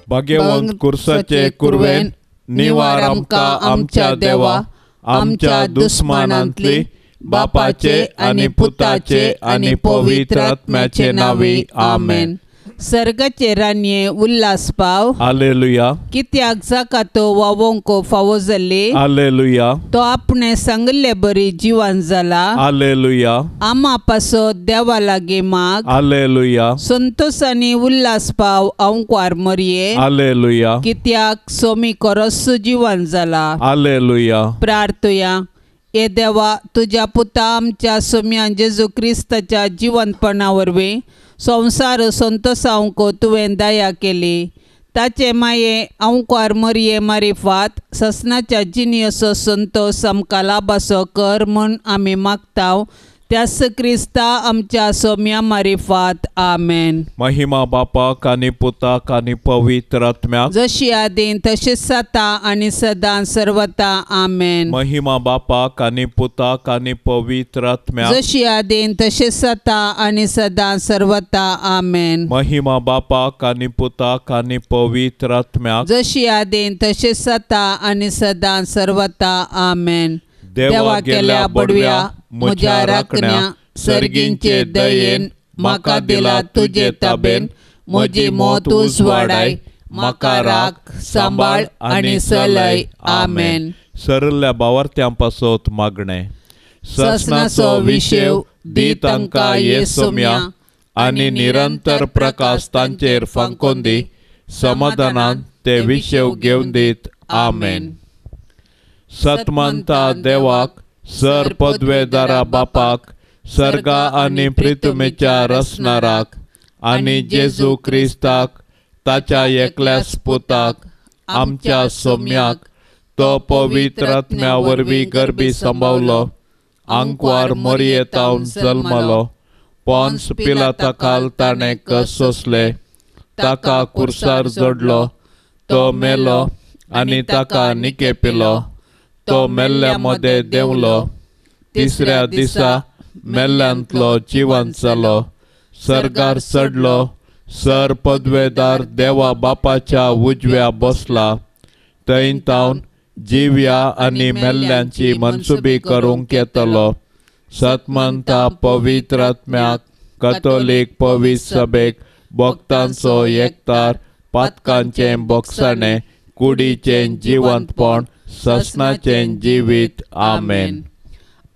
भाग्यवंत कुर्साचे कुर्वेन निवार आमकां आमच्या देवा आमच्या दुस्मानांतली बापाचे आनी पुताचे आनी पवित्र आत्म्याचे नांवी आमेन. सर्गाचे रानये उल्हास पाव. हालेलुया. कित्याक जाका तो वावोंक फावो जाल्ली. हालेलुया. तो आपणे सांगिल्ले बरी जिवन जाला. हालेलुया. आमा पासत देवा लागीं माग. हालेलुया. संतोषांनी उल्हास पाव अंकवार मरये. हालेलुया. कित्याक सोमी कोरस जिवन जाला. हालेलुया. प्रार्थुया. हे देवा तुज्या पुता आमच्या सोम्या जेजू क्रिस्ताच्या जिवंतपणा वरवीं संवसार संतोसावंक तुवें दया केली. ताचे माये अंकवार मरये मारिफात ससनाच्या जिनियसो संतोस आमकां लाभासो कर म्हूण आमी मागता त्यास क्रिस्ता आमच्या सोम्या मारिफात. आमेन. महिमा बापाक आनी पुताक आनी पवित्र आत्म्याक, जशी आदीन तशीच जाता आनी सदां सर्वता. आमेन. महिमा बापाक आनी पुताक आनी पवित्र आत्म्याक, जशी आदीन तशीच जाता आनी सदां सर्वता. आमेन. महिमा बापाक आनी पुताक आनी पवित्र आत्म्याक, जशी आदीन तशीच जाता आनी सदां सर्वता. आमेन. देवा गेल्या बडव्या म्हज्या राखण्या सर्गींचे दयेन म्हाका दिला तुजे ताबेन म्हजी मौत उजवाडाय म्हाका राख सांबाळ आनी सलय. आमेन. सरल्या बावार्थ्यां पासत मागणें. ससनाचो विशेव दी तांकां ये सोम्या आनी निरंतर प्रकाश तांचेर फांकोन दी. समाधानान ते विशेव घेवन दीत. आमेन. सतमंता देवाक सर पदवेदारा बापाक सर्गा आनी प्रितुमेच्या रसनाराक आनी जेजू क्रिस्ताक ताच्या एकल्याच पुताक आमच्या सोम्याक तो पवित्र आत्म्या वरवीं गर्भी सांबावलो आंकवार मरयेतावन जल्मलो पोन्स पिलाता खाल ताणें कस सोंसले ताका कुर्सार जोडलो तो मेलो आनी ताका निकेपिलो तो मेल्ल्या मदें देंवलो तिसऱ्या दिसा मेल्ल्यांतलो जिवंत जालो सर्गार चडलो सर पदवेदार देवा बापाच्या उजव्या बसला थंय तावन जिव्या आनी मेल्ल्यांची मनसुबी करूंक येतलो. सतमंता पवित्र आत्म्याक कथोलीक पवित्र सभेक भक्तांचो एकतार पातकांचें बोगसाणें कुडीचें जिवंतपण ससनाचें जिवीत. आमेन.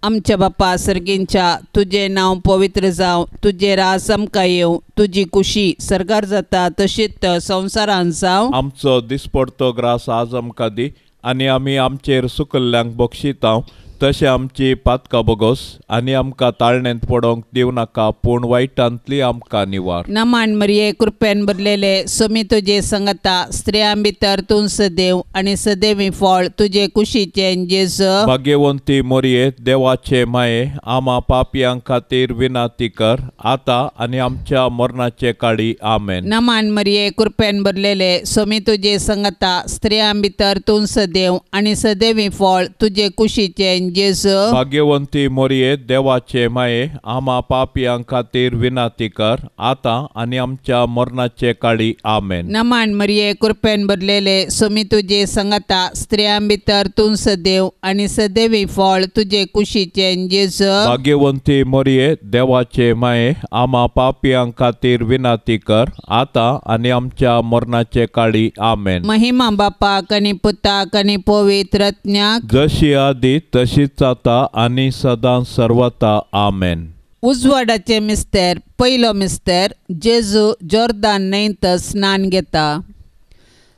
आमच्या बापा सर्गींच्या तुजें नांव पवित्र जावं, तुजें राज आमकां येवं, तुजी कुशी सर्गार जाता तशीच संवसारांत जावं. आमचो दिसपडतो ग्रास आज आमकां दी आनी आमी आमचेर सुकल्ल्यांक बक्षितांव तशें आमची पातकां बोगोस आनी आमकां ताळणेंत पडोवंक दिवं नाका पूण वायटांतली आमकां निवार. नमान मरिये कृपेन भरलेले सोमी तुजे संगता स्त्रियां भितर तूं सदैव आनी सदैवी फळ तुजे कुशीचें जेजू. भाग्यवंती मोरये देवाचे माये आमा पापयां खातीर विनाती कर आतां आनी आमच्या मरणाचे काळी. आमेन. नमान मरिये कृपेन भरलेले सोमी तुजे संगता स्त्रियां भितर तूं सदैव आनी सदैवी फळ तुजे कुशीचें जेजू. भाग्यवंती मोरये देवाचे माये आमा पापयां खातीर विनाती कर आतां आनी आमच्या मरणाचे काळी. आमेन. नमान मरिये कृपेन भरलेले सोमी तुजे संगता स्त्रियां भितर तूं सदैव आनी सदैवी फळ तुजे कुशीचें जेजू. भाग्यवंती मोरये देवाचे माये आमा पापयां खातीर विनाती कर आतां आनी आमच्या मरणाचे काळी. आमेन. महिमा बापाक आनी पुताक आनी पवित्र आत्म्याक, जशी आदी तशीच जाता आनी सदां सर्वता. आमेन. उजवाडाचे मिस्तेर पयलो मिस्तेर जेजू जोर्दान न्हंयत स्नान घेता.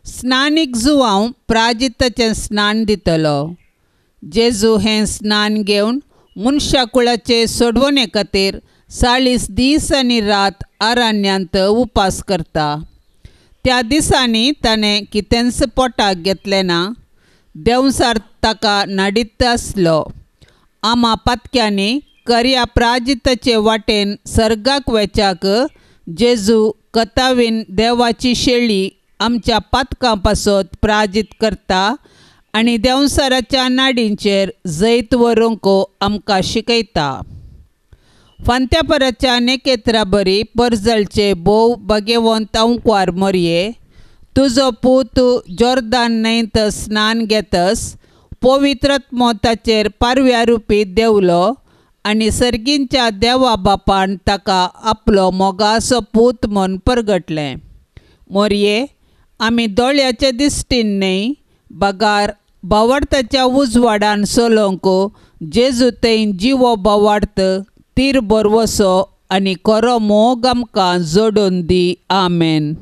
स्नानीक जुवांव प्राजिताचें स्नान दितलो. जेजू हें स्नान घेवन मनशा कुळाचे सोडवणे खातीर 40 दीस आनी रात अरण्यांत उपास करता. त्या दिसांनी ताणें कितेंच पोटाक घेतलें ना. देंवसार ताका नाडीत आसलो. आमा पातक्यांनी कर्या प्राजिताचे वाटेन सर्गाक वेच्याक जेजू कतावीन देवाची शेळी आमच्या पातकां पासत प्राजीत करता आनी देंवसाराच्या नाडींचेर जैत व्हरूंक आमकां शिकयता. फांत्यापराच्या नेकेत्रा बरी परजळचे भोव भाग्यवंत अंकवार मोरये तुजो पूत जोर्दान न्हंयत स्नान घेतस पवित्रत्मो ताचेर पारव्या रुपी देवलो आनी सर्गींच्या देवा बापान ताका आपलो मोगाचो पूत म्हूण परगटलें. मोरये आमी दोळ्याचे दिश्टीन न्हय बगार बावडताच्या उजवाडान चलोवंक जेजू थंय जिवो बावाडत तीर बरवसो आनी खरो मोग आमकां जोडून दी. आमेन.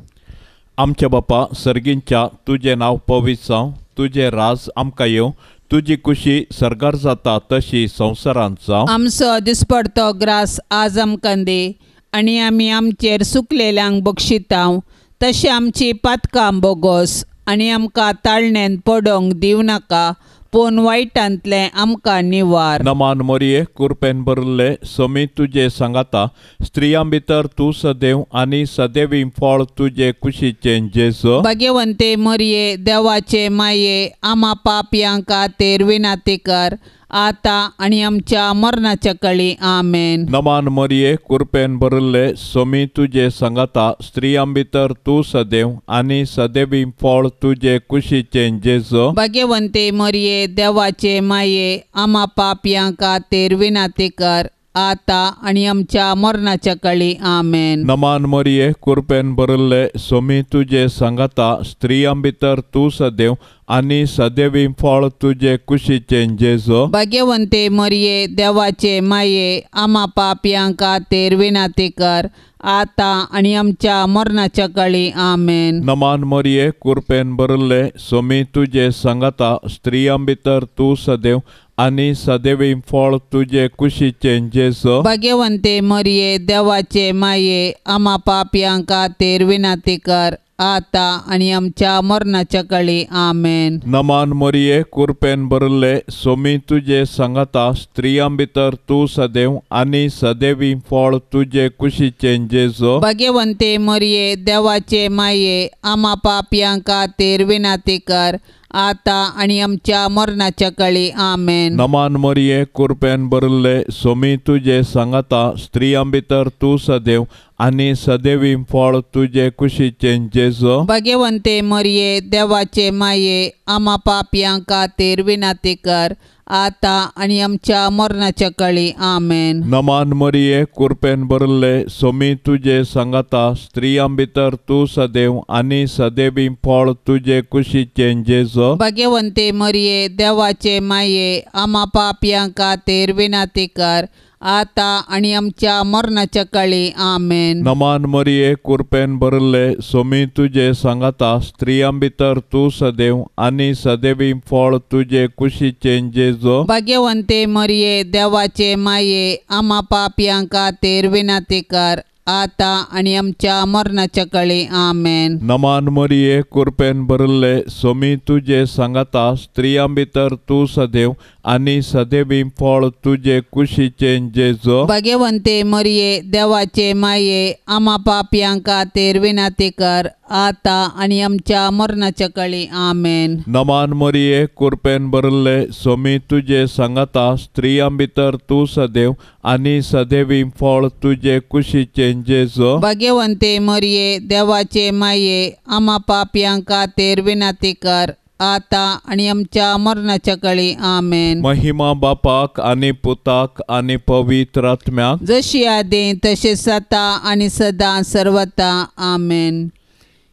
आमच्या बापा सर्गींच्या, तुजें नांव पवित्र जावं, तुजें राज आमकां येवं, तुजी कुशी सर्गार जाता तशी संवसारांत जावं. आमचो दिसपडतो ग्रास आज आमकां दी आनी आमी आमचेर सुकलेल्यांक बक्षितांव तशें आमची पातकां बोगोस आनी आमकां ताळणेन पडोवंक दिवं नाका पूण वायटांतलें आमकां निवार. नमान मोरये, कुरपेन भरिल्ले, समी तुजे सांगाता, स्त्रियां भितर तूं सदैव आनी सदैवी फळ तुजे कुशीचें जेजू. भाग्यवंते मोरये, देवाचे माये, आमा पापयां खातीर विनंती कर आतां आनी आमच्या मरणाच्या कळी. आमेन. नमान मोरये, कुरपेन भरिल्ले, समी तुजे सांगाता, स्त्रियां भितर तूं सदैव आनी सदैवी फळ तुजे कुशीचें जेजू. भाग्यवंते मोरये, देवाचे माये, आमा पापयां खातीर विनंती कर आतां आनी आमच्या मरणाच्या कळी. आमेन. नमान मोरये, कुरपेन भरिल्ले, समी तुजे सांगाता, स्त्रियां भितर तूं सदैव आनी सदैवी फळ तुजे कुशीचें जेजू. भाग्यवंते मोरये, देवाचे माये, आमा पापयां खातीर विनंती कर आतां आनी आमच्या मरणाच्या कळी. आमेन. नमान मोरये, कुरपेन भरिल्ले, समी तुजे सांगाता, स्त्रियां भितर तूं सदैव आनी सदैवी फळ तुजे कुशीचें जेजू. भाग्यवंते मोरये, देवाचे माये, आमा पापयां खातीर विनंती कर आतां आनी आमच्या मरणाच्या कळी. आमेन. नमान मोरये, कुरपेन भरिल्ले, समी तुजे सांगाता, स्त्रियां भितर तूं सदैव आनी सदैवी फळ तुजे कुशीचें जेजू. भाग्यवंते मोरये, देवाचे माये, आमा पापयां खातीर विनंती कर आतां आनी आमच्या मरणाच्या कळी. आमेन. नमान मोरये, कुरपेन भरिल्ले, समी तुजे सांगाता, स्त्रियां भितर तूं सदैव आनी सदैवी फळ तुजे कुशीचें जेजू. भाग्यवंते मोरये, देवाचे माये, आमा पापयां खातीर विनंती कर आतां आनी आमच्या मरणाच्या कळी. आमेन. नमान मोरये, कुरपेन भरिल्ले, समी तुजे सांगाता, स्त्रियां भितर तूं सदैव आनी सदैवी फळ तुजे कुशीचें जेजू. भाग्यवंते मोरये, देवाचे माये, आमा पापयां खातीर विनंती कर आतां आनी आमच्या मरणाच्या कळी. आमेन. नमान मोरये, कुरपेन भरिल्ले, समी तुजे सांगाता, स्त्रियां भितर तूं सदैव आनी सदैवी फळ तुजे कुशीचें जेजू. भाग्यवंते मोरये, देवाचे माये, आमा पापयां खातीर विनंती कर आतां आनी आमच्या मरणाच्या कळी. आमेन. नमान मोरये, कुरपेन भरिल्ले, समी तुजे सांगाता, स्त्रियां भितर तूं सदैव आनी सदैवी फळ तुजे कुशीचें जेजू. भाग्यवंते मोरये, देवाचे माये, आमा पापयां खातीर विनंती कर आतां आनी आमच्या मरणाच्या कळी. आमेन. नमान मोरये, कुरपेन भरिल्ले, समी तुजे सांगाता, स्त्रियां भितर तूं सदैव आनी सदैवी फळ तुजे कुशीचें जेजू. भाग्यवंते मोरये, देवाचे माये, आमा पापयां खातीर विनंती कर आतां आनी आमच्या मरणाच्या कळी. आमेन. महिमा बापाक आनी पुताक आनी पवित्र आत्म्याक, जशी आदी तशें सता आनी सदां सर्वता. आमेन.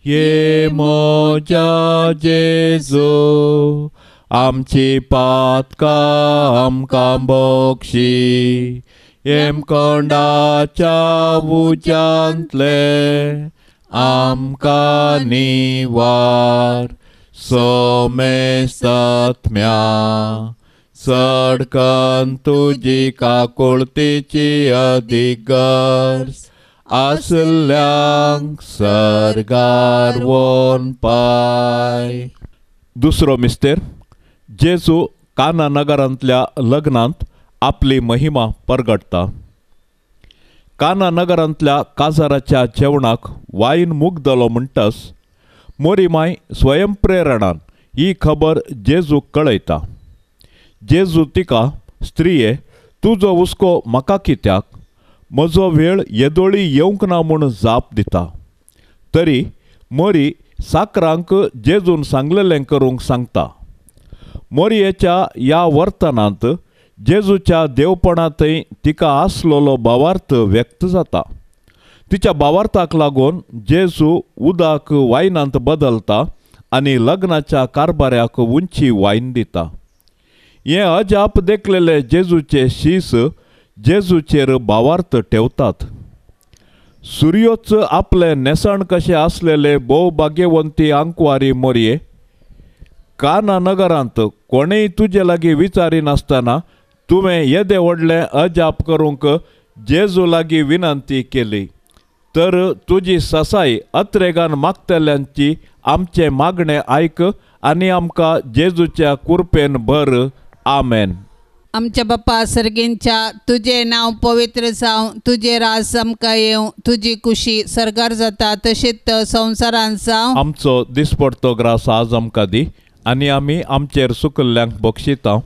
ये म्हज्या जेजू, आमची पातकां आमकां बक्षी, येमकोंडाच्या उज्यांतले आमकां निवार, सोमेस्तात्म्या चडकन तुजी काकुळतीची अदीक गरज आसल्यांक सर्गार वोन पाय. दुसरो मिस्तेर, जेजू काना नगरांतल्या लग्नांत आपली महिमा परगटता. काना नगरांतल्या काजाराच्या जेवणाक वायन मुगदलो म्हणटस मोरीमाय स्वयंप्रेरणान ही खबर जेजूक कळयता. जेजू तिका, स्त्रिये, तुजो हुस्को म्हाका कित्याक, म्हजो वेळ येदोळी येवंक ना म्हूण जाप दिता. तरी मोरी साकरांक जेजून सांगलेलें करूंक सांगता. मोरयेच्या ह्या वर्तनांत जेजूच्या देवपणांतय तिका आसलेलो भावार्थ व्यक्त जाता. तिच्या भावार्थाक लागून जेजू उदक वायनांत बदलता आनी लग्नाच्या कारभाऱ्याक उंची वायन दिता. हें अजाप देखलेले जेजूचे शीस जेजूचेर भावार्थ ठेवतात. सुर्योच आपलें न्हेसण कशें आसलेले भोव भाग्यवंती आंकवारी मोरये, काना नगरांत कोणेय तुजे लागीं विचारिनासतना तुवें येदें व्हडलें अजाप करूंक जेजू लागीं विनंती केली, तर तुजी ससाय अत्रेगान मागतल्यांची आमचें मागणें आयक आनी आमकां जेजूच्या कुरपेन भर. आमेन. आमच्या बापा सर्गींच्या, तुजें नांव पवित्र जावं, तुजें राज आमकां येवं, तुजी कुशी सर्गार जाता तशीच संवसारांत जावं. आमचो दिसपडतो ग्रास आज आमकां दी आनी आमी आमचेर सुकल्ल्यांक बक्षिता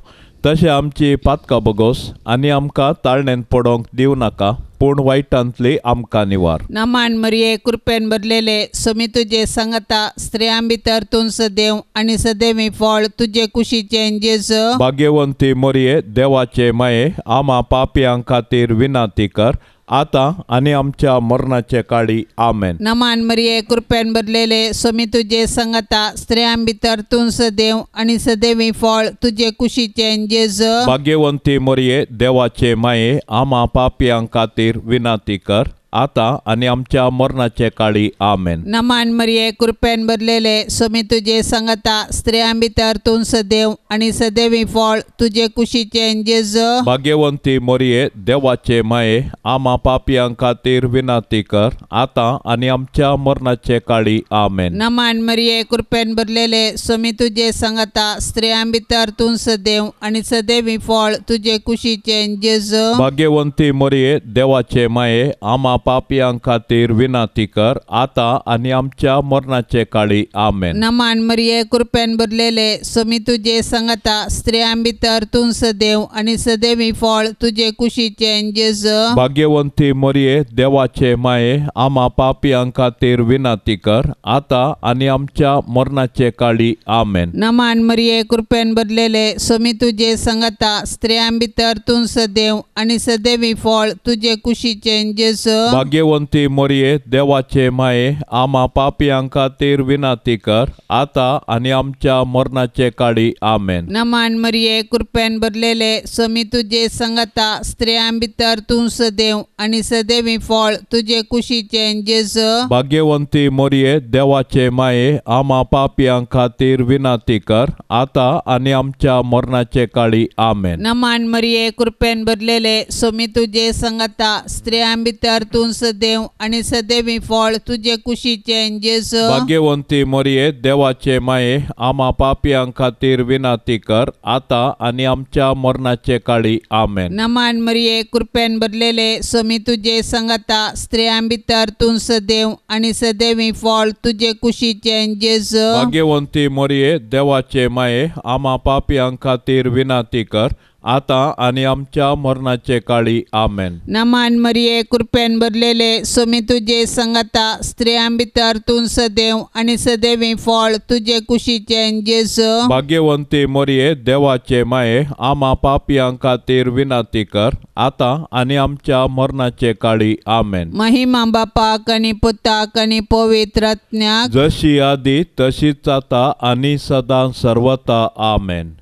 तशें आमची पातकां बगोस आनी आमकां ताळणेंत पडोवंक दिवं नाका, पूण वायटांतली आमकां निवार. नमान मरिये, कृपेन भरलेले, स्वामी तुजे संगता, स्त्रियां भितर तूं सदैव आनी सदैवी फळ तुजे कुशीचें जेजू. भाग्यवंती मरिये, देवाचे माये, आमा पापयां खातीर विनंती कर आतां आनी आमच्या मरणाचे काळी. आमेन. नमान मरिये, कृपेन भरलेले, स्वामी तुजे संगता, स्त्रियां भितर तूं सदैव आनी सदैवी फळ तुजे कुशीचें जेजू. भाग्यवंती मरिये, देवाचे माये, आमा पापयां खातीर विनंती कर आतां आनी आमच्या मरणाचे काळी. आमेन. नमान मरिये, कृपेन भरलेले, स्वामी तुजे संगता, स्त्रियां भितर तूं सदैव आनी सदैवी फळ तुजे कुशीचें जेजू. भाग्यवंती मरिये, देवाचे माये, आमा पापयां खातीर विनंती कर आतां आनी आमच्या मरणाचे काळी. आमेन. नमान मरिये, कृपेन भरलेले, स्वामी तुजे संगता, स्त्रियां भितर तूं सदैव आनी सदैवी फळ तुजे कुशीचें जेजू. भाग्यवंती मरिये, देवाचे माये, आमा पापयां खातीर विनंती कर आतां आनी आमच्या मरणाचे काळी. आमेन. नमान मरिये, कृपेन भरलेले, स्वामी तुजे संगता, स्त्रियां भितर तूं सदैव आनी सदैवी फळ तुजे कुशीचें जेजू. भाग्यवंती मरिये, देवाचे माये, आमा पापयां खातीर विनंती कर आतां आनी आमच्या मरणाचे काळी. आमेन. नमान मरिये, कृपेन भरलेले, स्वामी तुजे संगता, स्त्रियां भितर तूं सदैव आनी सदैवी फळ तुजे कुशीचें जेजू. भाग्यवंती मरिये, देवाचे माये, आमा पापयां खातीर विनंती कर आतां आनी आमच्या मरणाचे काळी. आमेन. नमान मरिये, कृपेन भरलेले, स्वामी तुजे संगता, स्त्रियां भितर तूं सदैव आनी सदैवी फळ तुजे कुशीचें जेजू. भाग्यवंती मरिये, देवाचे माये, आमा पापयां खातीर विनंती कर आतां आनी आमच्या मरणाचे काळी. आमेन. नमान मरिये, कृपेन भरलेले, स्वामी तुजे संगता, स्त्रियां भितर तूं सदैव आनी सदैवी फळ तुजे कुशीचें जेजू. भाग्यवंती मरिये, देवाचे माये, आमा पापयां खातीर विनंती कर आतां आनी आमच्या मरणाचे काळी. आमेन. नमान मरिये, कृपेन भरलेले, स्वामी तुजे संगता, स्त्रियां भितर तूं सदैव आनी सदैवी फळ तुजे कुशीचें जेजू. भाग्यवंती मरिये, देवाचे माये, आमा पापयां खातीर विनंती कर आतां आनी आमच्या मरणाचे काळी. आमेन. नमान मरिये, कृपेन भरलेले, स्वामी तुजे संगता, स्त्रियां भितर तूं सदैव आनी सदैवी फळ तुजे कुशीचें जेजू. भाग्यवंती मरिये, देवाचे माये, आमा पापयां खातीर विनंती कर आतां आनी आमच्या मरणाचे काळी. आमेन. महिमा बापाक आनी पुताक आनी पवित्र आत्म्याक, जशी आदी तशीच आतां आनी सदां सर्वता. आमेन.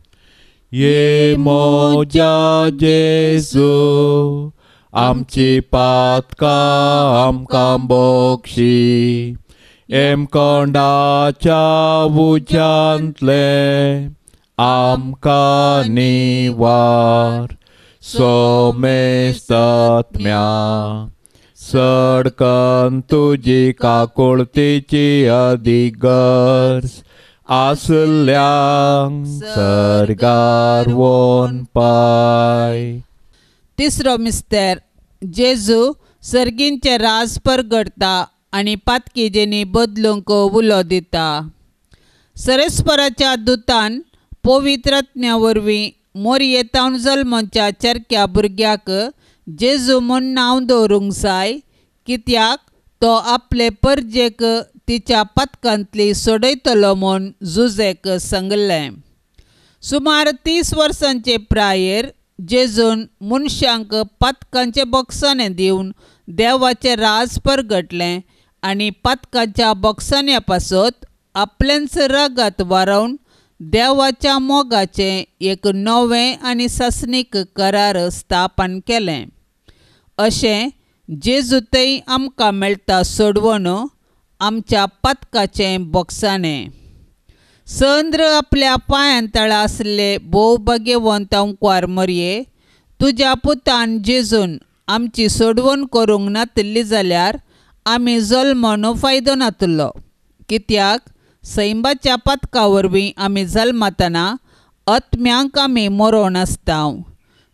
ये मोजा जेजू, आमची पातकां आमकां बक्षी, एमकोंडाच्या उज्यांतले आमकां निवार, सोमेस्तात्म्या सडकन तुजी काकुळतीची अधिगर्ज आसल्यांक सर्गार वोन पाय. तिसरो मिस्तेर, जेजू सर्गींचें राज परगडता आनी पातकी जेनी बदलूंक उलो दिता. सरेस्पराच्या दुतान पवित्र आत्म्या वरवीं मोरयेतावन जल्मच्या चरक्या भुरग्याक जेजू म्हूण नांव दवरूंक जाय, कित्याक तो आपले परजेक तिच्या पातकांतली सोडयतलो म्हूण जुजेक सांगलें. सुमार 30 वर्सांचे प्रायेर जेजून मनशांक पातकांचें बोगसाणें दिवन देवाचें राज परगटलें आनी पातकांच्या बोगसाण्या पासत आपलेंच रगत वारोवन देवाच्या मोगाचें एक नवें आनी सासणीक करार स्थापन केलें. अशें जेजूतय आमकां मेळटा सोडवण आमच्या पातकाचें बोगसाणें. चंद्र आपल्या पांयां तळा आसले भोव भाग्यवंत अंकुवार मरये, तुज्या पुतान जेजून आमची सोडवण करूंक नातिल्ली जाल्यार आमी जल्मून फायदो नातिल्लो. कित्याक सैंबाच्या पातका वरवीं आमी जल्मतना आत्म्यांक आमी मरोन आसता.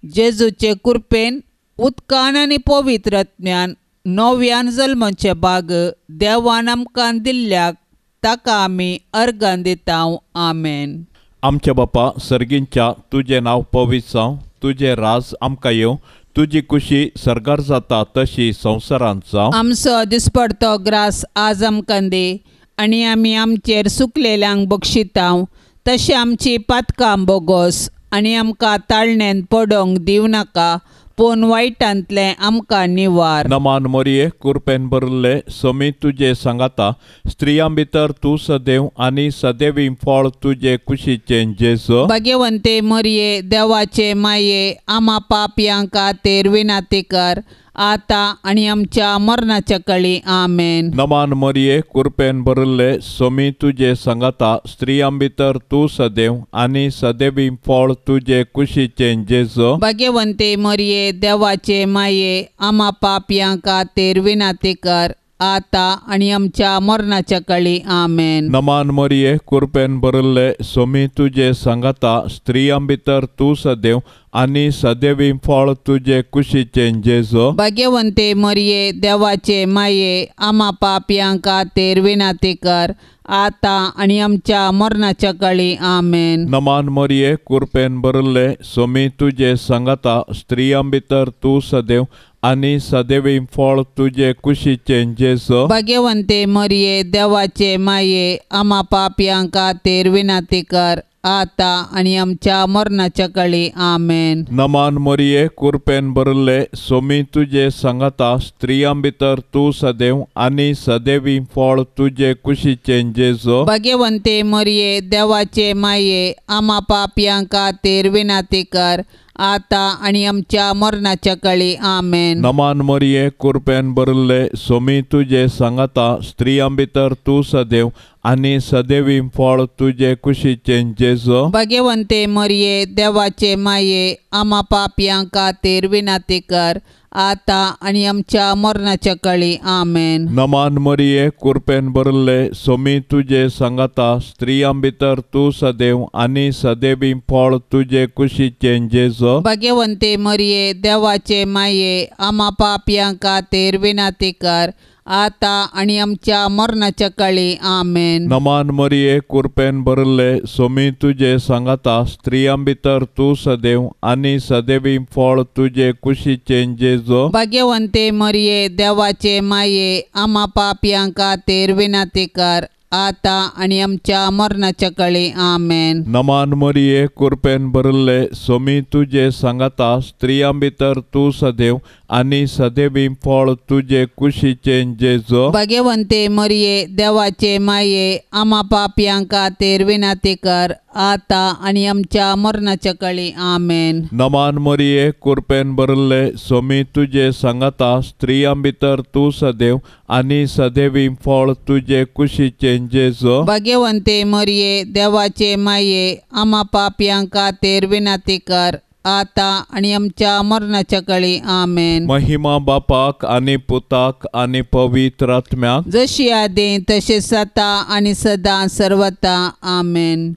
जेजूचे कृपेन उदकान आनी पवित्र आत्म्यान नव्यान जल्माचे भाग देवान आमकां दिल्ल्याक ताका आमी अर्गां दिता. आमेन. आमच्या बापा सर्गींच्या, तुजें नांव पवित्र जावं, तुजें राज आमकां येवं, तुजी कुशी सर्गार जाता तशी संवसारांत जावं. आमचो दिसपडतो ग्रास आज आमकां दी आनी आमी आमचेर सुकलेल्यांक बक्षिता तशें आमची पातकां बोगोस आनी आमकां ताळणेन पडोंक दिवं नाका, पूण वायटांतलें आमकां निवार. नमान मोरये, कुरपेन भरिल्ले, समी तुजे सांगाता, स्त्रियां भितर तूं सदैव आनी सदैवी फळ तुजे कुशीचें जेजू. भाग्यवंते मरये, देवाचे माये, आमा पापयां खातीर विनंती कर आतां आनी आमच्या मरणाच्या कळी. आमेन. नमान मरये, कुरपेन भरिल्ले, समी तुजे सांगाता, स्त्रियां भितर तूं सदैव आनी सदैवी फळ तुजे कुशीचें जेजू. भाग्यवंते मरये, देवाचे माये, आमा पापयां खातीर विनंती कर आतां आनी आमच्या मरणाच्या कळी. आमेन. नमान मरये, कुरपेन भरिल्ले, समी तुजे सांगाता, स्त्रियां भितर तूं सदैव आनी सदैवी फळ तुजे कुशीचें जेजू. भाग्यवंते मरये, देवाचे माये, आमा पापयां खातीर विनंती कर आतां आनी आमच्या मरणाच्या कळी. आमेन. नमान मरये, कुरपेन भरिल्ले, समी तुजे सांगाता, स्त्रियां भितर तूं सदैव आनी सदैवी फळ तुजे कुशीचें जेजू. भाग्यवंते मरये, देवाचे माये, आमा पापयां खातीर विनंती कर आतां आनी आमच्या मरणाच्या कळी. आमेन. नमान मरये, कुरपेन भरिल्ले, समी तुजे सांगाता, स्त्रियां भितर तूं सदैव आनी सदैवी फळ तुजे कुशीचें जेजू. भाग्यवंते मरये, देवाचे माये, आमा पापयां खातीर विनंती कर आतां आनी आमच्या मरणाच्या कळी. आमेन. नमान मरये, कुरपेन भरिल्ले, समी तुजे सांगाता, स्त्रियां भितर तूं सदैव आनी सदैवी फळ तुजे कुशीचें जेजू. भाग्यवंते मरये, देवाचे माये, आमा पापयां खातीर विनंती कर आतां आनी आमच्या मरणाच्या कळी. आमेन. नमान मरये, कुरपेन भरिल्ले, समी तुजे सांगाता, स्त्रियां भितर तूं सदैव आनी सदैवी फळ तुजे कुशीचें जेजू. भाग्यवंते मरये, देवाचे माये, आमा पापयां खातीर विनंती कर आतां आनी आमच्या मरणाच्या कळी. आमेन. नमान मरये, कुरपेन भरिल्ले, समी तुजे सांगाता, स्त्रियां भितर तूं सदैव आनी सदैवी फळ तुजे कुशीचें जेजू. भाग्यवंते मरये, देवाचे माये, आमा पापयां खातीर विनंती कर आतां आनी आमच्या मरणाच्या कळी. आमेन. नमान मरये, कुरपेन भरिल्ले, समी तुजे सांगाता, स्त्रियां भितर तूं सदैव आनी सदैवी फळ तुजे कुशीचें जेजू. भाग्यवंते मरये, देवाचे माये, आमा पापयां खातीर विनंती कर आतां आनी आमच्या मरणाच्या कळी. आमेन. नमान मरये, कुरपेन भरिल्ले, समी तुजे सांगाता, स्त्रियां भितर तूं सदैव आनी सदैवी फळ तुजे कुशीचें जेजू. भाग्यवंते मरये, देवाचे माये, आमा पापयां खातीर विनंती कर आतां आनी आमच्या मरणाच्या कळी. आमेन. महिमा बापाक आनी पुताक आनी पवित्र आत्म्याक, जशी आदीं तशें आतां आनी सदां सर्वता. आमेन.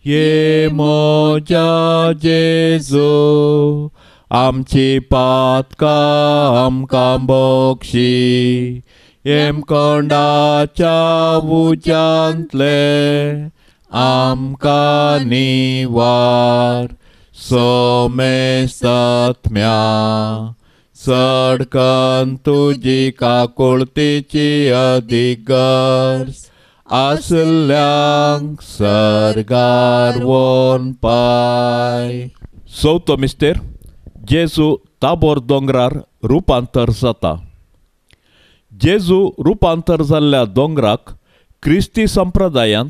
ये म्हज्या जेजू, आमची पातकां आमकां बक्षी, येमकोंडाच्या उज्यांतले आमकां निवार, सोमेस्तात्म्या चडकन तुजी काकुळतीची अदीक गरज आसल्ल्यांक सर्गार व्हरून पाय. चवथो मिस्तेर, जेजू ताबोर दोंगरार रुपांतर जाता. जेजू रुपांतर जाल्ल्या दोंगराक क्रिस्ती संप्रदायांत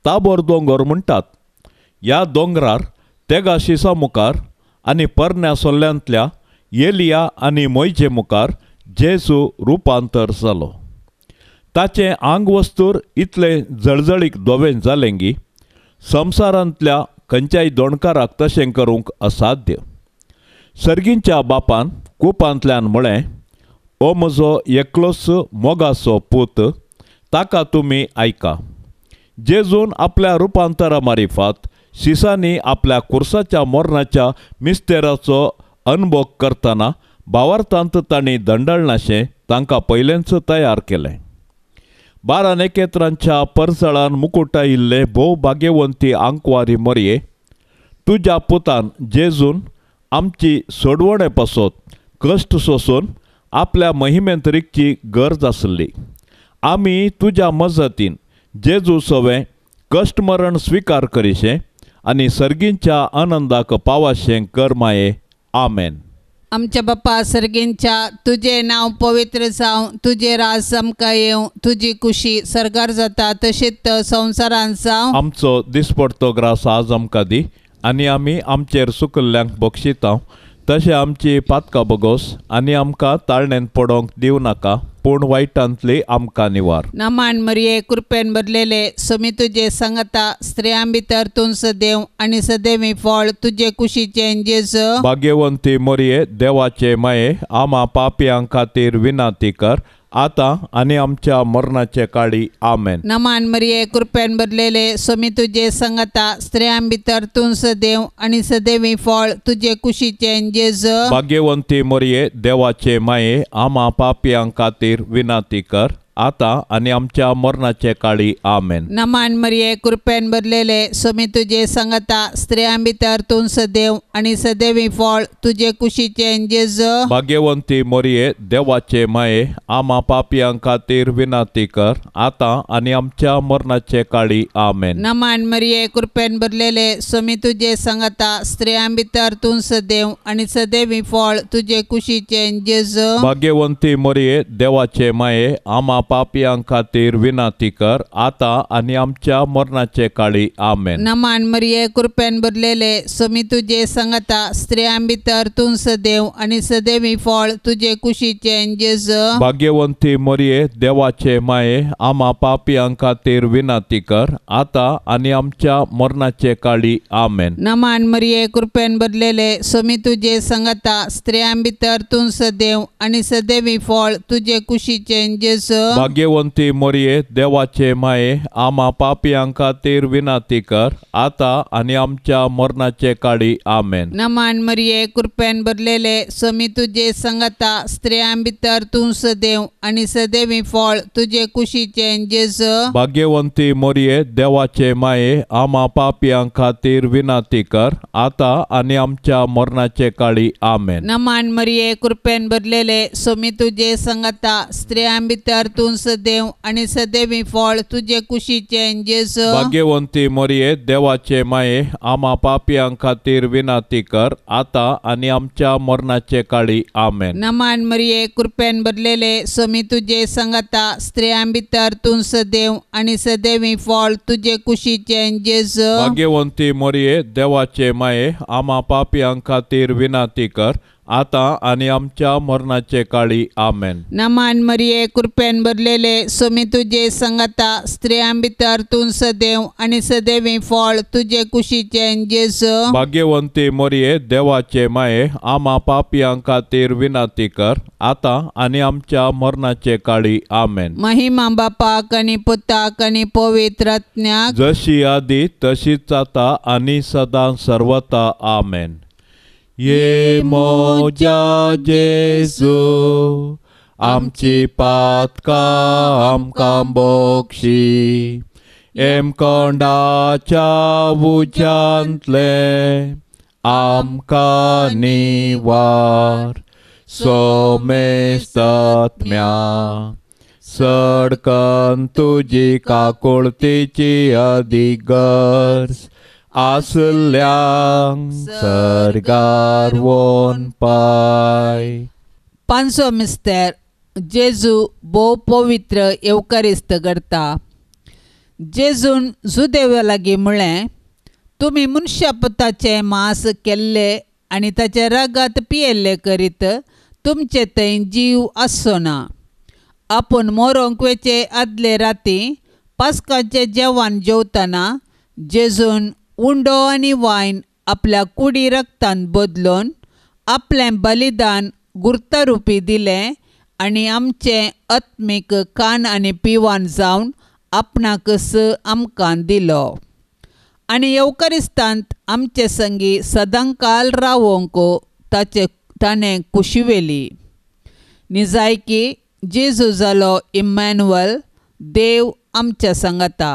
ताबोर दोंगर म्हणटात. ह्या दोंगरार तेगा शिसा मुखार आनी परण्या सोल्ल्यांतल्या एलिया आनी मोयजे मुखार जेजू रुपांतर जालो. ताचें आंगवस्तूर इतलें जळजळीक धवें जालें की संवसारांतल्या खंयच्याय दोणकाराक तशें करूंक असाध्य. सर्गींच्या बापान कुपांतल्यान म्हळें, हो म्हजो एकलोच मोगाचो पूत, ताका तुमी आयका. जेजून आपल्या रुपांतरा मारिफात शिसांनी आपल्या कुर्साच्या मरणाच्या मिस्तेराचो अनभोग करतना भावार्थांत तांणी दंडळनाशें तांकां पयलेंच तयार केलें. 12 नखेत्रांच्या परजळान मुकुटायिल्ले भोव भाग्यवंती आंकवारी मरये, तुज्या पुतान जेजून आमची सोडवणे पासत कश्ट सोसून आपल्या महिमेंत रिगची गरज आसली. आमी तुज्या मजतीन जेजू सवें कश्ट मरण स्विकार करिशें आनी सर्गींच्या आनंदाक पावाशें कर माये. आमेन. आमच्या बापा सर्गींच्या, तुजें नांव पवित्र जावं, तुजें राज आमकां येवं, तुजी कुशी सर्गार जाता तशीच संवसारांत जावं. आमचो दिसपडतो ग्रास आज आमकां दी आनी आमी आमचेर सुकल्ल्यांक बक्षिता तशें आमची पातकां बगोस आनी आमकां ताळणेंत पडोवंक दिवं नाका, पूण वायटांतली आमकां निवार. नमान मरिये, कृपेन भरलेले, स्वामी तुजे संगता, स्त्रियां भितर तूं सदैव आनी सदैवी फळ तुजे कुशीचें जेजू. भाग्यवंती मरिये, देवाचे माये, आमा पापयां खातीर विनंती कर आतां आनी आमच्या मरणाचे काळी. आमेन. नमान मरिये, कृपेन भरलेले, स्वामी तुजे संगता, स्त्रियां भितर तूं सदैव आनी सदैवी फळ तुजे कुशीचें जेजू. भाग्यवंती मरिये, देवाचे माये, आमा पापयां खातीर विनंती कर आतां आनी आमच्या मरणाचे काळी. आमेन. नमान मरिये, कृपेन भरलेले, स्वामी तुजे संगता, स्त्रियां भितर तूं सदैव आनी सदैवी फळ तुजे कुशीचें जेजू. भाग्यवंती मरिये, देवाचे माये, आमा पापयां खातीर विनंती कर आतां आनी आमच्या मरणाचे काळी. आमेन. नमान मरिये, कृपेन भरलेले, स्वामी तुजे संगता, स्त्रियां भितर तूं सदैव आनी सदैवी फळ तुजे कुशीचें जेजू. भाग्यवंती मरिये, देवाचे माये, आमा पापयां खातीर विनंती कर आतां आनी आमच्या मरणाचे काळी. आमेन. नमान मरिये, कृपेन भरलेले, स्वामी तुजे संगता, स्त्रियां भितर तूं सदैव आनी सदैवी फळ तुजे कुशीचें जेजू. भाग्यवंती मरिये, देवाचे माये, आमा पापयां खातीर विनंती कर आतां आनी आमच्या मरणाचे काळी. आमेन. नमान मरिये, कृपेन भरलेले, स्वामी तुजे संगता, स्त्रियां भितर तूं सदैव आनी सदैवी फळ तुजे कुशीचें जेजू. भाग्यवंती मरिये, देवाचे माये, आमा पापयां खातीर विनंती कर आतां आनी आमच्या मरणाचे काळी. आमेन. नमान मरिये, कृपेन भरलेले, स्वामी तुजे संगता, स्त्रियां भितर तूं सदैव आनी सदैवी फळ तुजे कुशीचें जेजू. भाग्यवंती मरिये, देवाचे माये, आमा पापयां खातीर विनंती कर आतां आनी आमच्या मरणाचे काळी. आमेन. नमान मरिये, कृपेन भरलेले, स्वामी तुजे संगता, स्त्रियां भितर तूं सदैव आनी सदैवी फळ तुजे कुशीचें जेजू. भाग्यवंती मरिये, देवाचे माये, आमा पापयां खातीर विनंती कर आतां आनी आमच्या मरणाचे काळी. आमेन. नमान मरिये, कृपेन भरलेले, स्वामी तुजे संगता, स्त्रियां भितर तूं सदैव आनी सदैवी फळ तुजे कुशीचें जेजू. भाग्यवंती मरिये, देवाचे माये, आमा पापयां खातीर विनंती कर आतां आनी आमच्या मरणाचे काळी. आमेन. नमान मरिये, कृपेन भरलेले, स्वामी तुजे संगता, स्त्रियां भितर तूं सदैव आनी सदैवी फळ तुजे कुशीचें जेजू. भाग्यवंती मरिये, देवाचे माये, आमा पापयां खातीर विनंती कर आतां आनी आमच्या मरणाचे काळी. आमेन. महिमा बापाक आनी पुताक आनी पवित्र आत्म्याक, जशी आदी तशीच आतां आनी सदां सर्वता. आमेन. ये मोजा जेजू, आमची पातकां आमकां बक्षी, एमकोंडाच्या उज्यांतले आमकां निवार, सोमेस्तात्म्या सडकन तुजी काकुळतीची अदीक गरज आसल्यांक सर्गार वोन पाय. पांचवो मिस्तेर जेजू भोव पवित्र येवकारिस्त करता. जेजून जुदेवा लागीं म्हळें, तुमी मनशा पुताचें मांस केल्लें आनी ताचें रगत पियेल्लें करीत तुमचे थंय जीव आसचो ना. आपूण मरोंक वेचे आदले राती पास्काचें जेवण जेवतना जेजून उंडो आनी वायन आपल्या कुडी रगतान बदलून आपलें बलिदान गुर्तरुपी दिलें आनी आमचें आत्मीक कान आनी पिवान जावन आपणाकच आमकां दिलो आनी येवकारिस्तांत आमचे संगी सदांकाल रावोंक ताचे ताणें कुशिवेली. निजायकी जेजू जालो इम्मॅन्युअल, देव आमच्या सांगाता.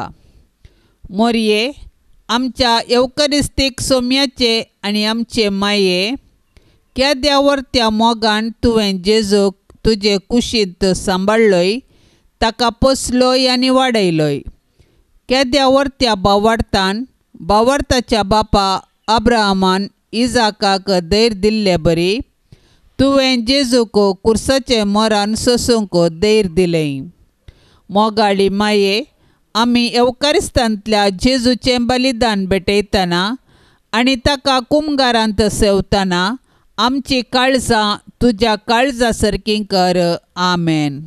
मोरये आमच्या येवकारिस्तीक सोम्याचे आनी आमचे माये केद्यावर त्या मोगान तुवें जेजूक तुजे कुशींत सांबाळ्ळोय, ताका पोसलोय आनी वाडयलोय. केद्यावर त्या बावार्थान बावार्थाच्या बापा अब्राहमान इजाकाक धैर्य दिल्ले बरी तुवें जेजूक कुर्साचें मरण सोसूंक धैर्य दिलें. मोगाळी माये आमी येवकारिस्तांतल्या जेजूचें बलिदान भेटयतना आनी ताका कुमगारांत सेवतना आमची काळजां तुज्या काळजा सारकीं कर. आमेन.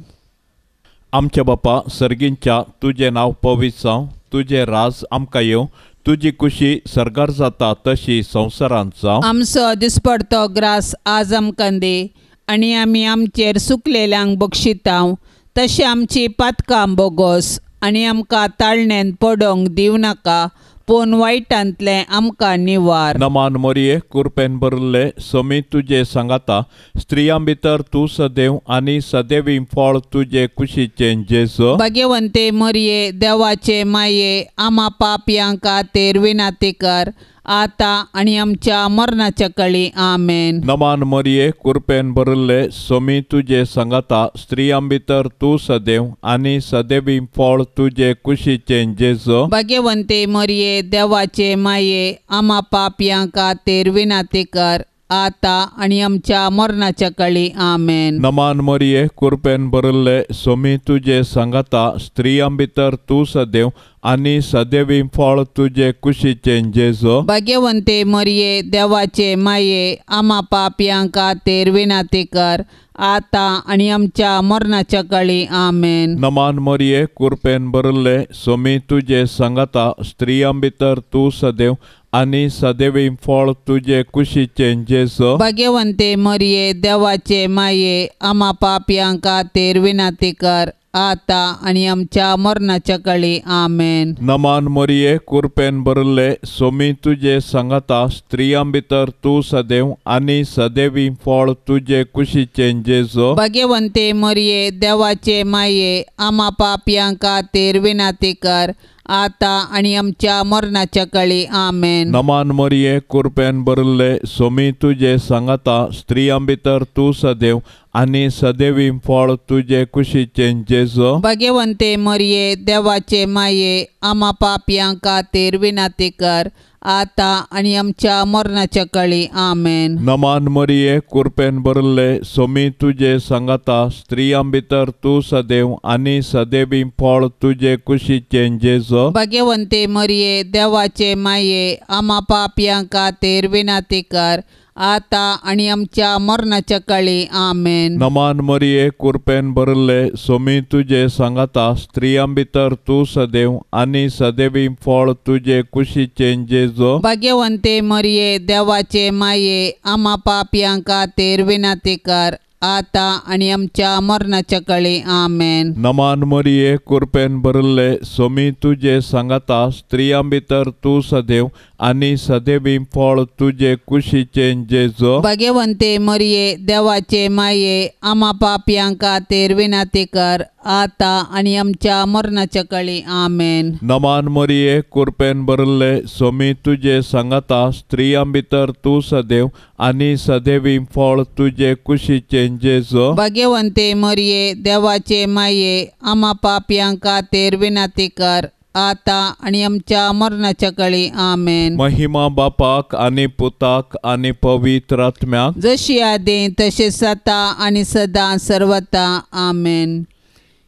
आमच्या बापा सर्गींच्या तुजें नांव पवित्र जावं, तुजें राज आमकां येवं, तुजी कुशी सर्गार जाता तशी संवसारांत जावं. आमचो दिसपडतो ग्रास आज आमकां दी आनी आमी आमचेर सुकलेल्यांक बक्षितांव तशें आमची पातकां बोगोस आनी आमकां ताळण्यांत पडोंक दिवं नाका पूण वायटांतलें आमकां निवार. नमान मोरये कुरपेन भरिल्ले समी तुजे सांगाता, स्त्रियां भितर तूं सदैव आनी सदैवी फळ तुजे कुशीचें जेजू. भाग्यवंते मोरये देवाचे माये आमा पापयां खातीर विनाती कर आतां आनी आमच्या मरणाच्या कळी. आमेन. नमान मोरये कुरपेन भरिल्ले समी तुजे सांगाता, स्त्रियां भितर तूं सदैव आनी सदैवी फळ तुजे कुशीचें जेजू. भाग्यवंते मोरये देवाचे माये आमा पापयां खातीर विनाती कर आतां आनी आमच्या मरणाच्या कळी. आमेन. नमान मोरये कुरपेन भरिल्ले समी तुजे सांगाता, स्त्रियां भितर तूं सदैव आनी सदैवी फळ तुजे कुशीचें जेजू. भाग्यवंते मोरये देवाचे माये आमा पापयां खातीर विनाती कर आतां आनी आमच्या मरणाच्या कळी. आमेन. नमान मोरये कुरपेन भरिल्ले समी तुजे सांगाता, स्त्रियां भितर तूं सदैव आनी सदैवी फळ तुजे कुशीचें जेजू. भाग्यवंते मोरये देवाचे माये आमा पापयां खातीर विनाती कर आतां आनी आमच्या मरणाच्या कळी. आमेन. नमान मोरये कुरपेन भरिल्ले समी तुजे सांगाता, स्त्रियां भितर तूं सदैव आनी सदैवी फळ तुजे कुशीचें जेजू. भाग्यवंते मोरये देवाचे माये आमा पापयां खातीर विनाती कर आतां आनी आमच्या मरणाच्या कळी. आमेन. नमान मोरये कुरपेन भरिल्ले समी तुजे सांगाता, स्त्रियां भितर तूं सदैव आनी सदैवी फळ तुजे कुशीचें जेजू. भाग्यवंते मोरये देवाचे माये आमा पापयां खातीर विनाती कर आतां आनी आमच्या मरणाच्या कळी. आमेन. नमान मोरये कुरपेन भरिल्ले समी तुजे सांगाता, स्त्रियां भितर तूं सदैव आनी सदैवी फळ तुजे कुशीचें जेजू. भाग्यवंते मोरये देवाचे माये आमा पापयां खातीर विनाती कर आतां आनी आमच्या मरणाच्या कळी. आमेन. नमान मोरये कुरपेन भरिल्ले समी तुजे सांगाता, स्त्रियां भितर तूं सदैव आनी सदैवी फळ तुजे कुशीचें जेजू. भाग्यवंते मोरये देवाचे माये आमा पापयां खातीर विनाती कर आतां आनी आमच्या मरणाच्या कळी. आमेन. नमान मोरये कुरपेन भरिल्ले समी तुजे सांगाता, स्त्रियां भितर तूं सदैव आनी सदैवी फळ तुजे कुशीचें जेजू. भाग्यवंते मोरये देवाचे माये आमा पापयां खातीर विनाती कर आता आनी आमच्या मरणाच्या काळी आमेन. नमान मरिये कुरपेन भरिल्ले सोमी तुजे सांगाता, स्त्रियां भितर तूं सदैव आनी सदैवी फळ तुजे कुशीचें जेजू. भाग्यवंते मरिये देवाचे माये, आमा पापयां खातीर विनंती कर आता आनी आमच्या मरणाच्या काळी आमेन. महिमा बापाक आनी पुताक आनी पवित्र आत्म्याक, जशी आदी तशें सता आनी सदां सर्वता आमेन.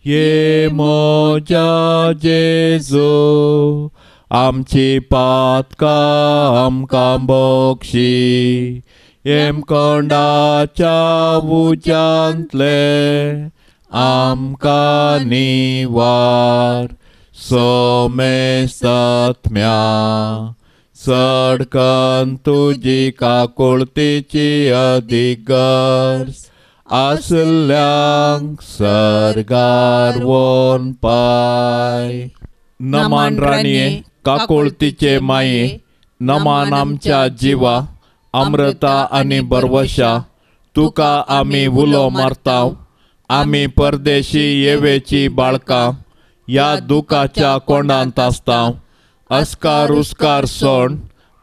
ये म्हज्या जेजू आमची पातकां आमकां बक्षी, हेमकोंडाच्या उज्यांतले आमकां निवार, सोमेस्तात्म्या चडकन तुजी काकुळतीची अदीक गरज आसल्यांक सर्गार वोन पाय. नमान राणये काकुळतीचे माये, नमान आमच्या जिवा अमृता आनी बरवशा, तुका आमी उलो मारताव, आमी परदेशी येवेची बाळकां ह्या दुखाच्या कोंडांत आसताव, अस्कार उस्कार सोड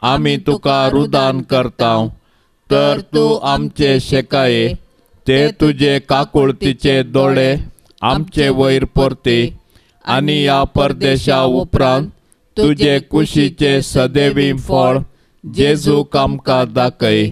आमी तुका रुदान करताव, तर तूं आमचे शेकाये ते तुजे काकुळतीचे दोळे आमचे वयर परती आनी ह्या परदेशा उपरांत तुजे कुशीचे सदैवी फळ जेजूक आमकां दाखय.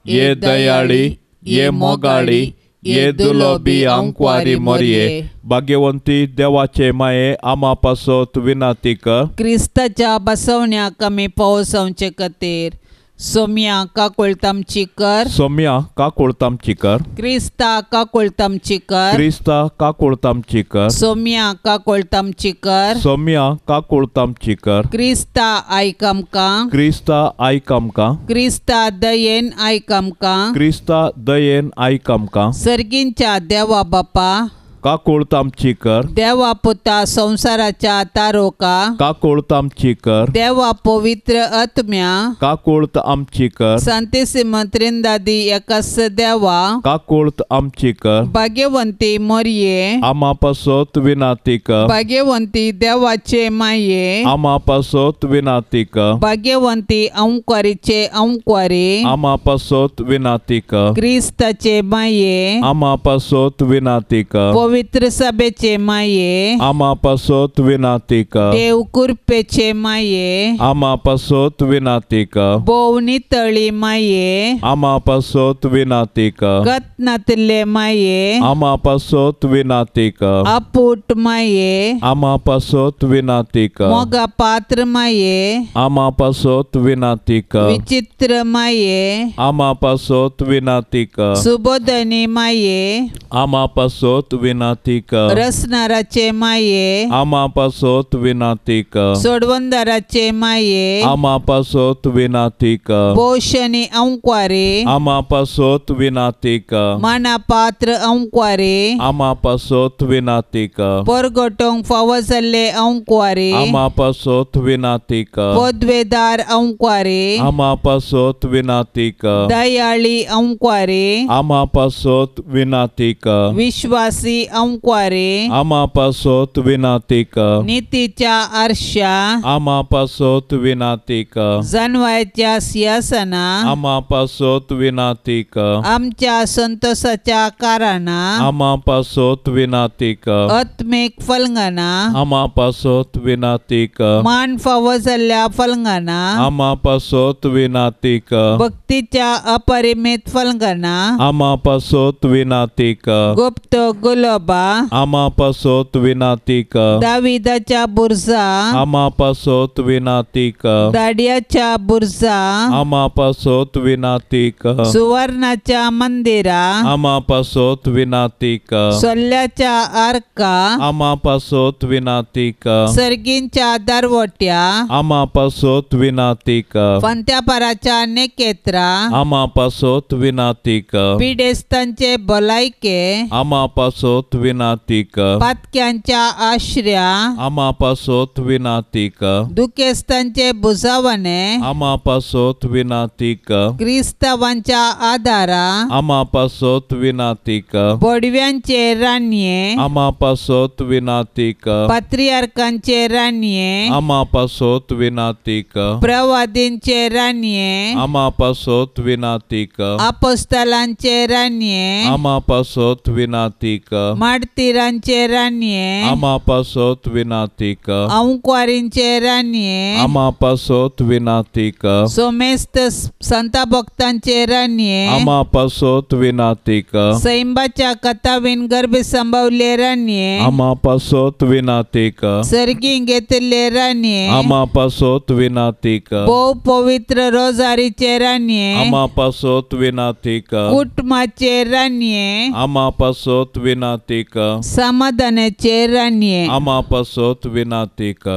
ये दयाळी, ये मोगाळी, ये दुलोबी आंकवारी मोरये, भाग्यवंती देवाचे माये आमा पासत विनंती कर. क्रिस्ताच्या बसवण्याक आमी पावसावचे खातीर सोम्या काकुळतामची कर. सोम्या काकुळतामची कर. क्रिस्ता काकुळतामची कर. क्रिस्ता काकुळतामची कर. सोम्या काकुळतामची कर. सोम्या काकुळतामची कर. क्रिस्ता आयक आमकां. क्रिस्ता आयक आमकां. क्रिस्ता दयेन आयक आमकां. क्रिस्ता दयेन आयक आमकां. सर्गींच्या देवा बापा काकुळतामची कर. देवा पुता संवसाराच्या तारोका काकुळतामची कर. देवा पवित्र आत्म्या काकुळत आमची कर. सांतिसिम त्रिंदादी एकास देवा काकुळत आमची कर. भाग्यवंती मोरये आमा पासत विनंती कर. भाग्यवंती देवाचे माये आमा पासत विनंती कर. भाग्यवंती अंकवारीचे अंकवारी आमा पासत विनंती कर. क्रिस्ताचे माये आमा पासत विनंती कर. पवित्र सभेचे माये आमा पासत विनंती कर. देव कृपेचे माये आमा पासत विनंती कर. भोव नितळी माये आमा पासत विनंती कर. गतनातले माये आमा पासत विनंती कर. आपूट माये आमा पासत विनंती कर. मोगा पात्र माये आमा पासत विनंती कर. विचित्र माये आमा पासत विनंती कर. सुबोधनी माये आमा पासत विनंती कर. रसनाराचे माये आमा पासत विनंती कर. सोडवंदाराचे माये आमा पासत विनंती कर. पोषणी अंकवारे आमा पासत विनंती कर. माना पात्र अंकवारे आमा पासत विनंती कर. परगटोंक फावो जाल्ले अंकवारे आमा पासत विनंती कर. पदवेदार अंकवारे आमा पासत विनंती कर. दयाळी अंकवारे आमा पासत विनंती कर. विश्वासी अंकवारे आमा पासत विनंती कर. नितीच्या आरशा आमा पासत विनंती कर. जनवायच्या सिंहासना आमा पासत विनंती कर. आमच्या संतोषाच्या कारणां आमा पासत विनंती कर. आत्मीक फलंगना आमा पासत विनंती कर. मान फावो जाल्ल्या फलंगना आमा पासत विनंती कर. भक्तीच्या अपरिमित फलंगना आमा पासत विनंती कर. गुप्त गुलोबा आमा पासत विनंती कर. दाविदाच्या बुरजा आमा पासत विनंती कर. दाडियाच्या बुरजा आमा पासत विनंती कर. सुवर्णाच्या मंदिरा आमा पासत विनंती कर. सोल्ल्याच्या आर्का आमा पासत विनंती कर. सर्गींच्या दरवट्या आमा पासत विनंती कर. फांत्यापाराच्या नेकेत्रा आमा पासत विनंती कर. पिडेस्तांचे भलायके आमा पासत पासोत विनातीक। पातक्यांच्या आश्र्या आमा पासोत विनातीक। दुखेस्तांचे बुजावणे आमा पासोत विनातीक। क्रिस्तावांच्या आदारा आमा पासोत विनातीक। बोडव्यांचे राणये आमा पासोत विनातीक। पात्रियार्कांचे राणये आमा पासोत विनातीक। प्रवादींचे राणये आमा पासोत विनातीक। आपोस्तलांचे राणये आमा पासोत विनातीक। मार्तीरांचे राणये आमा पासोत विनातीक। आंकवारींचे राणये आमा पासोत विनातीक। सोमेस्त संता भक्तांचे राणये आमा पासोत विनातीक। सैंबाच्या कथावीन गर्भ संभवले राणये आमा पासोत विनातीक। सर्गी घेतले राणये आमा पासोत विनातीक। भोव पवित्र रोजारीचे राणये आमा पासोत विनातीक। कुटुंबाचे राणये आमा पासोत विनातीक। समाधानाचे राणये आमा पासोत विनातीक।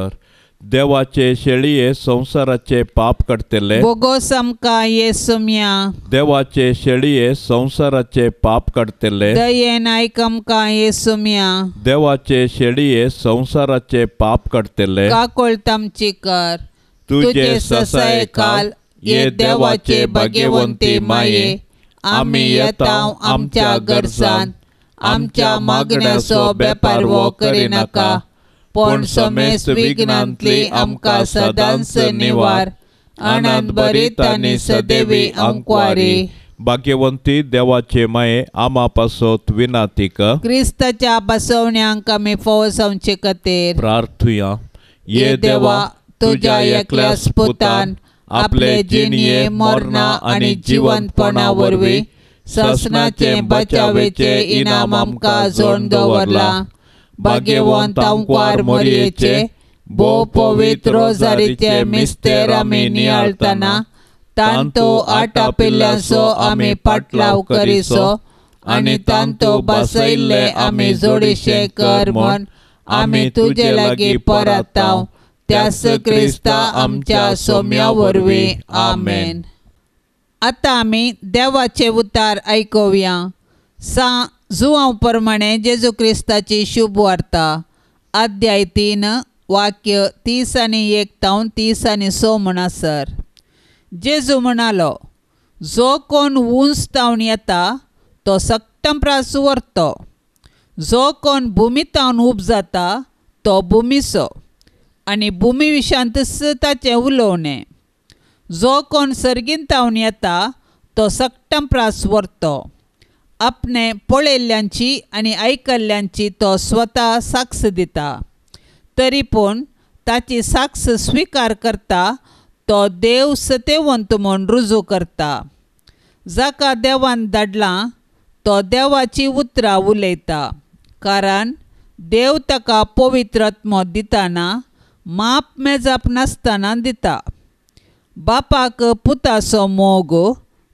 देवाचे शेळये संवसाराचे पाप काडटले बोगोस आमकां येसुम्या। देवाचे शेळये संवसाराचे पाप काडटले दयेन आयक आमकां येसुम्या। देवाचे शेळये संवसाराचे पाप काडटले काकोळत आमची कर। तुजे ससायकाल ये देवाचे भाग्यवंती माये आमी येता आमच्या गरजान आमच्या मागण्याचो बेपारवो करिनाका पूण समेस्त विघ्नांतली आमकां सदांच निवार। आनंद भरीत आनी सदैवी आंकवारी। भाग्यवंती देवाचे माये आमा पासोत विनातीक। क्रिस्ताच्या बसवण्यांक आमी फोव जावचे खातीर प्रार्थुया। ये देवा तुज्या एकल्याच पुतान आपले जिणये मरणा आनी जिवंतपणा वरवीं ससनाचे बचावेचे इनाम आमकां जोडून दवरलां। भाग्यवंत आंकवार मोरयेचे भोव पवित्र रोजारीचे मिस्तेर आमी नियाळतना तांतो आटापिल्ल्यांचो आमी पाटलाव करिसो आनी तांतो बसयल्ले आमी जोडीशे कर म्हूण आमी तुजे लागीं परताव त्यास क्रिस्ता आमच्या सोम्या वरवीं आमेन। आतां आमी देवाचे उतार आयकुया। सा जुआंव प्रमाणे जेजू क्रिस्ताची शुभ वार्ता अध्याय 3 वाक्य 30 आनी 1 तावन 30 आनी 6 म्हणसर जेजू म्हणालो, जो कोण उंच तावन येता तो सक्तम प्रास व्हरतो, जो कोण भुमी तावन उब जाता तो भुमीचो आनी भुमी विशांतच ताचें उलोवणें। जो कोण सर्गीन तावन येता तो सक्तम प्रास व्हरतो, आपणे पळयल्ल्यांची आनी आयकल्ल्यांची तो स्वता साक्ष दिता, तरी पूण ताची साक्ष स्विकार करता तो देव सतेवंत म्हूण रुजू करता। जाका देवान धाडलां तो देवाची उतरां उलयता, कारण देव ताका पवित्र आत्मो दिताना माप मेजाप नासतना दिता। बापाक पुताचो मोग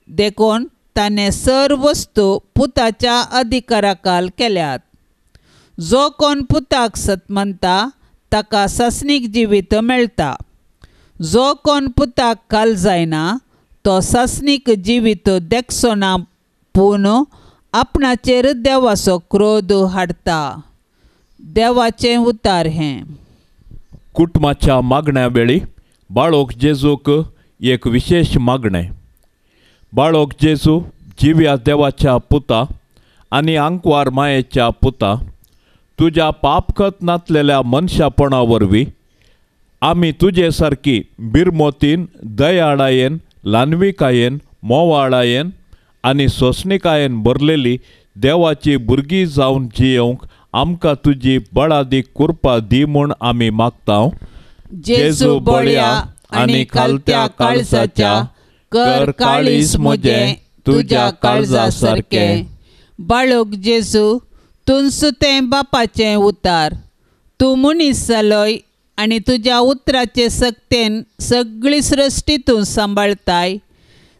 देखून ताणें सर्व वस्तू पुताच्या अधिकाराखाल केल्यात। जो कोण पुताक सतमनता ताका सासणीक जिवीत मेळटा, जो कोण पुताक काल जायना तो सासणीक जिवीत देखचो ना पूण आपणाचेर देवाचो क्रोध हाडटा। देवाचें उतार हें। कुटुंबाच्या मागण्या वेळी बाळोक जेजूक एक विशेश मागणें। बाळोक जेजू जिव्या देवाच्या पुता आनी आंकवार मायेच्या पुता तुज्या पापखत नातलेल्या मनशापणा वरवीं आमी तुजे सारकी बिरमोतीन दयाळायेन ल्हानविकायेन मोवाळायेन आनी सोंसणिकायेन भरलेली देवाची भुरगीं जावन जियोवंक आमकां तुजी बळादीक कृपा दी म्हूण आमी मागता। जेजू बळ्या आनी खालत्या काळजाच्या कर काळीज म्हजें तुज्या काळजा सारकें। बाळोक जेजू तुंच तें बापाचें उतार, तूं मनीस जालोय आनी तुज्या उतराचे सक्तेन सगळी सृश्टी तूं सांबाळताय।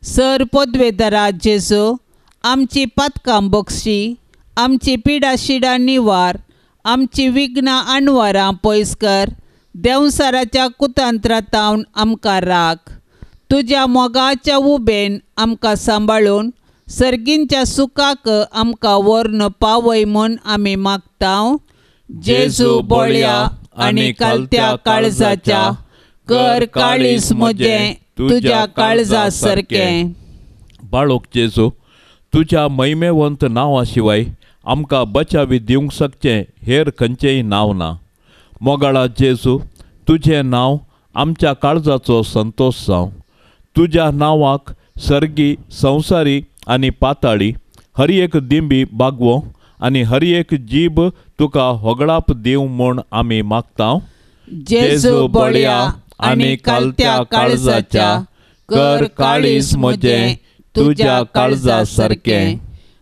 सर पदवेदारा जेजू आमची पातकां बक्षी, आमची पिडा शिडा निवार, आमची विघ्नां अणवारां पयस कर, देंवसाराच्या कुतंत्रातावन आमकां राख। तुज्या मोगाच्या उबेन आमकां सांबाळून सर्गींच्या सुखाक आमकां व्हरून पावय म्हूण आमी मागता. जेजू बळया आनी कालत्या काळजाच्या, कर काळीज म्हजें तुज्या काळजा सारकें. बाळोक जेजू, तुज्या महिमेवंत नांवा शिवाय आमकां बचावी दिवंक शकचें हेर खंयचेंय नांव ना. मोगाळा जेजू, तुजें नांव आमच्या काळजाचो संतोश जावं. तुज्या नांवाक सर्गी, संवसारी आनी पाताळी हर एक दिंबी बागवो आनी हर एक जीब तुका होगळाप दिवं म्हूण आमी मागता. जेजू बळया आनी कालत्या काळजाच्या, कर काळीज म्हजें तुज्या काळजा सारकें.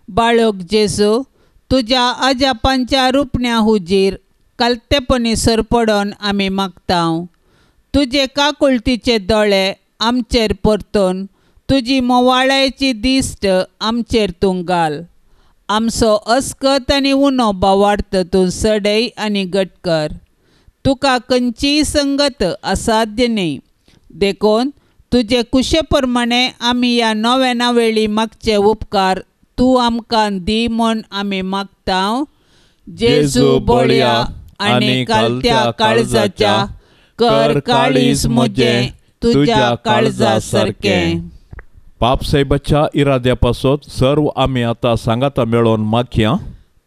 बाळक जेजू, तुज्या अजापांच्या रुपण्या हुजीर कालतेपणी सरपडोन आमी मागता. तुजे काकुळतीचे दोळे आमचेर परतून तुजी मोवाळायची दिश्ट आमचेर तूं घाल. आमचो अस्कत आनी उणो बावार्थ तूं सडय आनी घट कर. तुका खंयचीय संगत असाध्य न्हय, देखून तुजे कुशे प्रमाणे आमी ह्या नव्याना वेळी मागचे उपकार तूं आमकां दी म्हूण आमी मागता. जेजू बळया आनी कालत्या काळजाच्या, कर काळीज म्हजें तुज्या काळजा सारकें. पाप साहेबाच्या इराद्या पासत सर्व आमी आतां सांगाता मेळोवन मागया.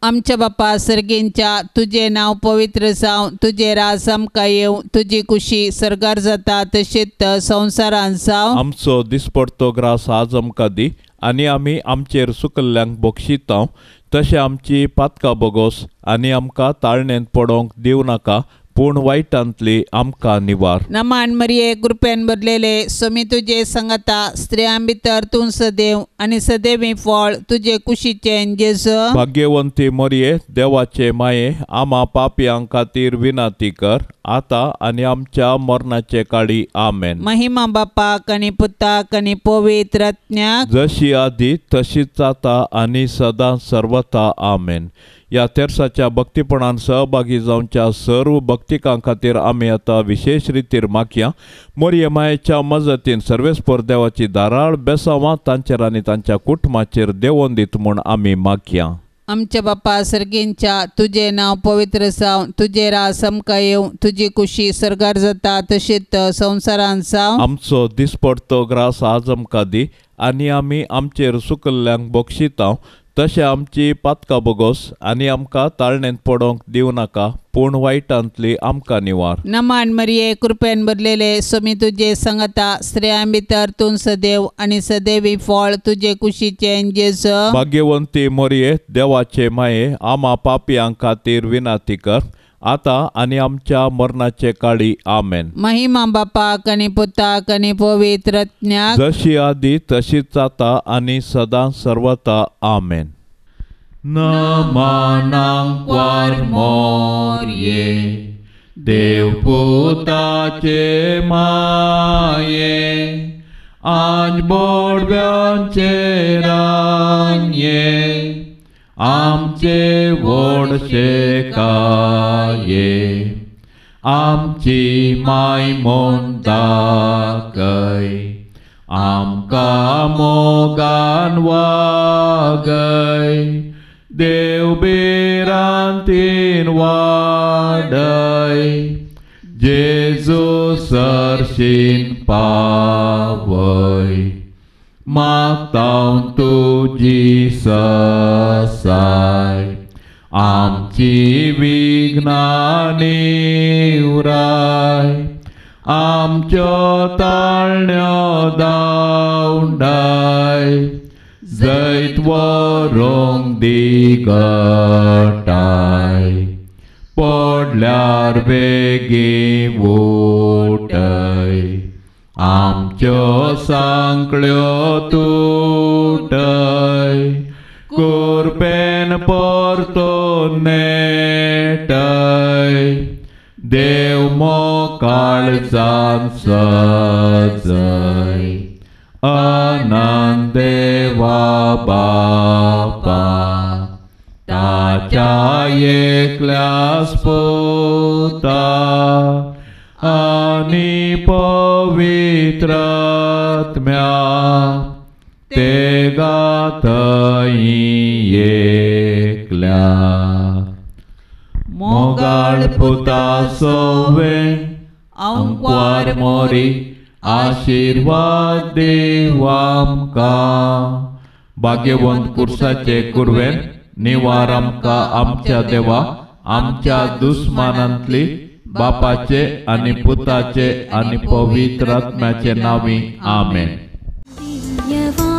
आमच्या बापा सर्गींच्या, तुजें नांव पवित्र जावं, तुजें राज आमकां येवं, तुजी कुशी सर्गार जाता तशीच संवसारांत जावं. आमचो दिसपडतो ग्रास आज आमकां दी आनी आमी आमचेर सुकल्ल्यांक बक्षिता तशें आमची पातकां बोगोस आनी आमकां ताळणेंत पडोवंक दिवं नाका, पूण वायटांतली आमकां निवार. नमान मरिये, कृपेन भरलेले, स्वामी तुजे संगता, स्त्रियां भितर तूं सदैव आनी सदैवी फळ तुजे कुशीचें जेजू. भाग्यवंती मरिये, देवाचे माये, आमा पापयां खातीर विनंती कर आतां आनी आमच्या मरणाचे काळी. आमेन. महिमा बापाक आनी पुताक आनी पवित्र आत्म्याक, जशी आदी तशीच आतां आनी सदां सर्वथा. आमेन. ह्या तेर्साच्या भक्तीपणान सहभागी जावच्या सर्व भक्तिकां खातीर आमी आतां विशेश रितीर मागया. मोरये मायेच्या मजतीन सर्वेस्पर देवाची धाराळ बेसांवां तांचेर आनी तांच्या कुटुंबाचेर देंवोवन दीत म्हूण आमी मागया. आमच्या बापा सर्गींच्या, तुजें नांव पवित्र जावं, तुजें राज आमकां येवं, तुजी कुशी सर्गार जाता तशीच संवसारांत जावं. आमचो दिसपडतो ग्रास आज आमकां दी आनी आमी आमचेर सुकल्ल्यांक बक्षिता तशें आमची पातकां बोगोस आनी आमकां ताळणेंत पडोवंक दिवं नाका, पूण वायटांतली आमकां निवार. नमान मरिये, कृपेन भरलेले, स्वामी तुजे संगता, स्त्रियां भितर तूं सदैव आनी सदैवी फळ तुजे कुशीचें जेजू. भाग्यवंती मरिये, देवाचे माये, आमा पापयां खातीर विनंती कर आतां आनी आमच्या मरणाचे काळी. आमेन. महिमा बापाक आनी पुताक आनी पवित्र आत्म्याक, जशी आदी तशीच आतां आनी सदां सर्वथा. आमेन. नमनांक वार मोरये, देवपुताचे माये, आज बोडव्यांचे रानये, आमचे व्हडशे काये, आमची माय म्हूण दाखय, आमकां मोगान वागय, देव भिरांतीन वाडय, जेजू सरशीन पावय, मागता तुजी ससाय, आमची विघ्नां निवराय, आमच्यो ताळण्यो दावंडाय, जैत व्हरूंक दी गटाय, पडल्यार बेगीन उठय, आमच्यो सांकळ्यो तुटय, कुरपेन परतून नेटय, देव मोकाळजान सजय, अनंत देवा बापा, ताच्या एकल्यास पुता आनी पवित्र आत्म्या, ते गातई एकल्या मोगाळ पुता सोवे अंकवार मोरी आशीर्वाद देव आमकां. भाग्यवंत कुर्साचे कुरवेन निवार आमकां आमच्या देवा आमच्या दुस्मानांतली बापाचे आनी पुताचे आनी पवित्र आत्म्याचे नांवी आमेन. दिव्यवाणी.